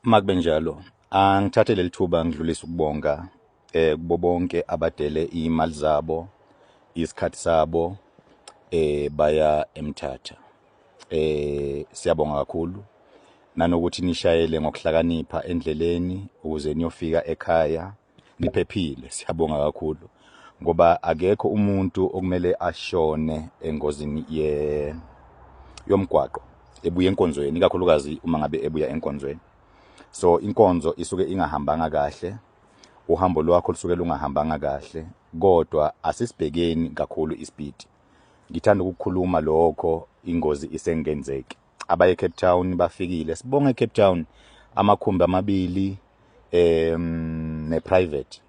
Makube njalo, angithathe leli thuba ngidlulise ukubonga kubo bonke abadele imali zabo, isikhathi sabo baya eMthatha. Siyabonga kakhulu nanokuthi nishayele ngokuhlakanipha endleleni ukuze niyofika ekhaya niphephile. Siyabonga kakhulu ngoba akekho umuntu okumele ashone engozini ye yomgwaqo ebuya enkonzweni, ikakhulukazi uma ngabe ebuya enkonzweni. So inkonzo isuke ingahambanga kahle, uhambo lwakho lusuke lungahambanga kahle, kodwa asisibhekeni kakhulu ispeed. Ngithanda ukukhuluma lokho ingozi isengenzeki. Abaye eCape Town bafikile, sibonge eCape Town, amakhumbi amabili ne-private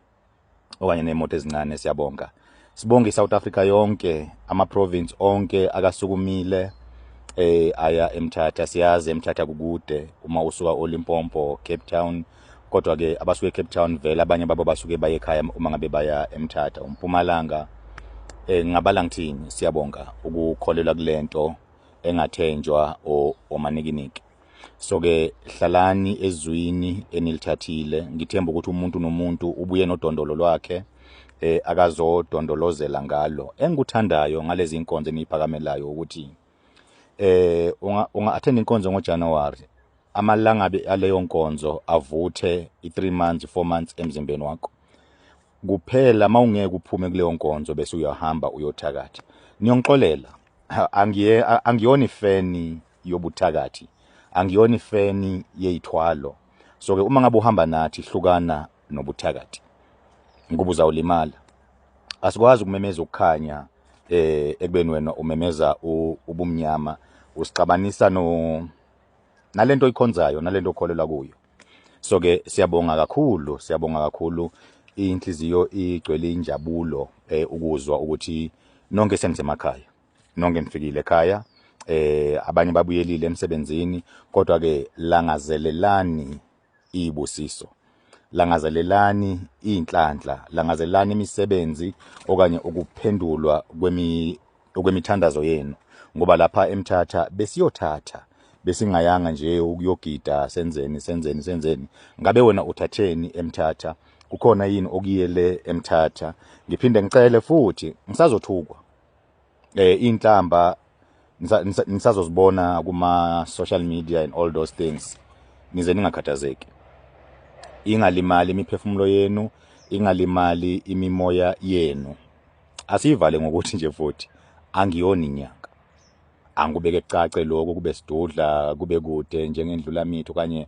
okanye nemoto ezincane. Siyabonga, sibonge iSouth Africa yonke, ama-province onke akasukumile aya eMthatha. Siyazi eMthatha kukude uma usuka oLimpopo, Cape Town, kodwa ke abasuke eCape Town vele abanye babo basuke baye ekhaya uma ngabe baya eMthatha, uMpumalanga, ngingabala ngithini. Siyabonga ukukholelwa kulento engathenjwa omanikiniki. So ke hlalani ezwini enilithathile. Ngithemba ukuthi umuntu nomuntu ubuye nodondolo lwakhe akazodondolozela ngalo. Engikuthandayo ngalezi inkonzo eniyiphakamelayo ukuthi unga attend inkonzo ngoJanuary, amalangabi aleyo nkonzo avuthe i3 months, 4 months emzimbeni wakho kuphela. Mawungeke uphume kuleyo nkonzo bese uyahamba uyothakatha, niyongixolela, angiye angiyona ifeni yobuthakathi, angiyona ifeni yeyithwalo. So ke uma ngabe uhamba nathi, hlukana nobuthakathi ngoba uzawulimala. Asikwazi ukumemeza ukukhanya ekubeni wena umemeza ubumnyama, usixabanisa no nalento oyikhonzayo, nalento okholelwa kuyo. So ke siyabonga kakhulu, siyabonga kakhulu, inhliziyo igcwele injabulo ukuzwa ukuthi nonke senisemakhaya, nonke nifikile ekhaya, abanye babuyelile emsebenzini. Kodwa ke langazelelani ibusiso, langazelelani inhlanhla, langazelelani imisebenzi okanye ukuphendulwa kwemithandazo yenu, ngoba lapha eMthatha besiyothatha, besingayanga nje ukuyogida, senzeni senzeni senzeni. Ngabe wena uthatheni eMthatha? Kukhona yini okuyele eMthatha? Ngiphinde ngicele futhi, ngisazothukwa inhlamba nisazozibona kuma social media and all those things. Nize ningakhathazeki, ingalimali imiphefumulo yenu, ingalimali imimoya yenu. Asivale ngokuthi nje futhi angiyona inyanga, angikubeke kucace lokho, kube sidudla, kube kude njengendlulamithi okanye